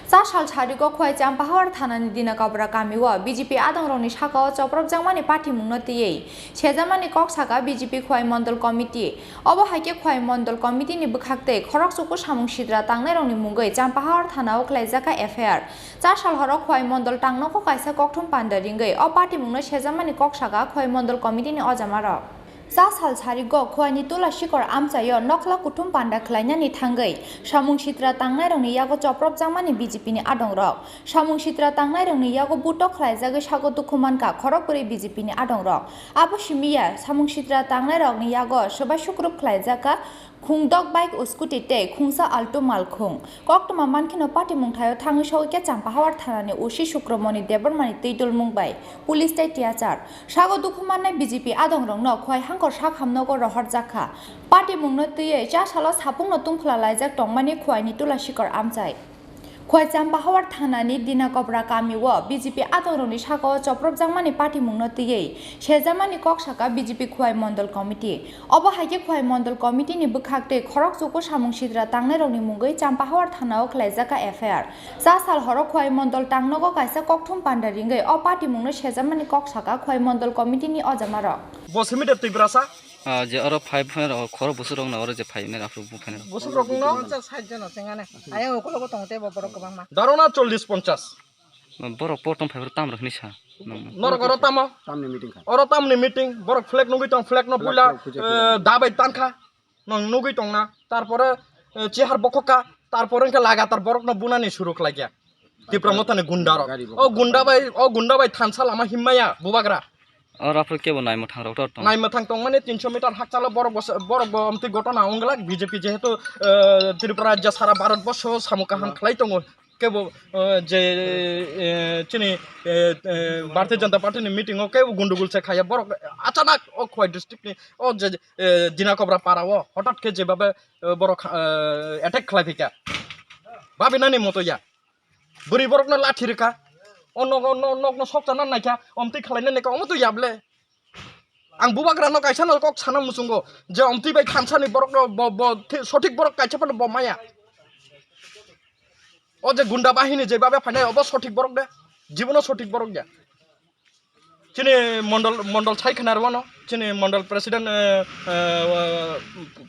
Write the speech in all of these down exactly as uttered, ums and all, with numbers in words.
Cha sal sarigo Khwai Champahawar thanani Dinakobra kamio B J P adongrokni sakao chopropjakmani patimungno twiwi sejamani kok saka B J P Khwai Mondol Committee. Obo hai khe Khwai Mondol Committee ni bwkhak tei khorokchuku samung sitra tangnairokni mungwi Champahawar thanao khlaijakha F I R. Cha sal horo Khwai Mondol tangnogo kaisa kokthum panda ringwi o patimungno sejamani kok saka Khwai Mondol Committee ni ojamarok. Cha sal sarigo Khwaini Tula Sikor amchaio nokhla kuthum panda khlainani thangwi samung sitra tangnairokni yago chopropjakmani B J P ni adongrok. Samung sitra tangnairokni yago butok khlaijagwi sago dukhu mankha khorokbrwi B J P ni adongrok. Abo simi ya, samung sitra tangnairokni yago swbai sukrup khlaijakha khungdok bike o scooty tei khungsa Alto malkhung. Koktwma mankheno patimung thaio thangwi sogwi khe Champahawar thanani O C Sukromoni Debbarmani twi dulmung bai police tei tiyachar. Sago dukhu mannai B J P adongrokno Khwai hangkor sak hamnogo rohorjakha. Patimungno twiwi cha salo sapungno tungphla laijak tongmani Khwaini Tula Sikor amchai. Khwai Champahawar thanani Dinakobra kamio B J P adongrokni sakao chopropjakmani patimungno twiwi sejamani kok saka B J P Khwai Mondol Committee. Obo hai khe Khwai Mondol Committee ni bwkhak tei khorokchuku samung sitra tangnairokni mungwi Champahawar thanao khlaijakha F I R. Cha sal horo Khwai Mondol tangnogo kaisa kokthum panda ringwi o patimungno sejamani kok saka Khwai Mondol Committee ni ojamarok. Bo simi de Tiprasa? Ah, je oro phai phai rok khoro busuk rok na oro je phai nai aphuru bu phai nai. Busuk rok no? Ponchas sait jon se ngane. Ayang ukulogo tongo tei bo borok kwbangma. Dharona chollish ponchas. Borok por tong phai tam rok hinwi sa. Norok oro tamo? Tamni meeting kha. Oro tamni meeting, borok flag nugwi tong, flag no Flag, puila, flag puja, eh, puja. Dabai tankha. Nong nugwi tongna. Tarpore, eh, chihar bokhokha, tarpore wngkhe lagatar borokno bunani suru khlaikha. Tipra Mothani gunda rok. Gari bo. O gunda bai, o gunda bai thansa lama himmaya bubagra. O raphuru kebo naimwthang rok tor tong. Naimwthang tong mane tinso meter hakchalo borok bo, borok bo amtwi gotona wnglak B J P jehetu, eh, Tripura rajya sara Bharat borsho samung kaham khlai tongo. Kebo, eh, je, eh, chini, eh, eh, Bharatiya Janata Party ni meeting o kebo gundugul se khaya borok achanak o Khwai district ni o je, eh, Dinakobra para o hotat khe jebabe, eh, borok, eh, attack khlai phika. Babinani moto ya. Bwrwi borokno lathi rwkha. O nok, o nok, nokno sokchana naikha, omtwi khlaina naikha, omo to yable. Ang bubagrano kaisano kok sana muchungo, je omtwi bai thansani borokno bo, bo, thi-, sothik borok kaisa phano bo maya. O je gunda bahini jebabe phainai, obo sothik borok de, jibono sothik borok ya. Chini mondol, mondol sai khna rwano, chini mondol president, eh, eh,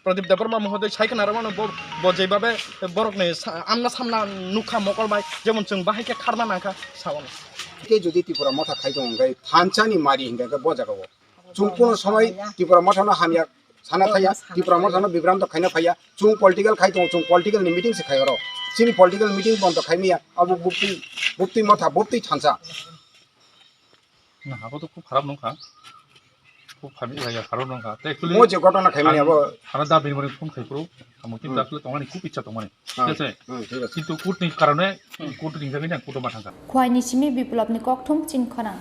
Pradip Debbarma mohoday sai khna rwano, bo, bo jebabe borokni sa-, amna samna nukha mokol bai, jemon chwng bahai khe kharna nangkha, saono. Ke jodi Tipra Motha khai tong hwnkhe thansani mari hwnkhe bo jaga o. Chwng kuno somoi Tipra Mothano hamya sana thaya, Tipra Mothano bibranto khaina phaya, chwng political khai tongo, chwng political ni meeting se khai oro. Chini political meeting bondo khai maya, abo bupti, bupti motha, bupti thansa. Na, abo to khub kharap nungkha. Khub kharap, ya, ya, kharap nungkha. Te actually, mo je ghotona khaimani ang abo. Hana da bini bini phone khai phuru, amo kintu Hmm. actually tongmani khub ichha tongmani. Hmm. Thik ase? Hmm, thik ase. Kintu court ni karone, Hmm. court ni jagani ang court o ma thangkha. Khwai ni simi Biplop ni kokthum chin khonang.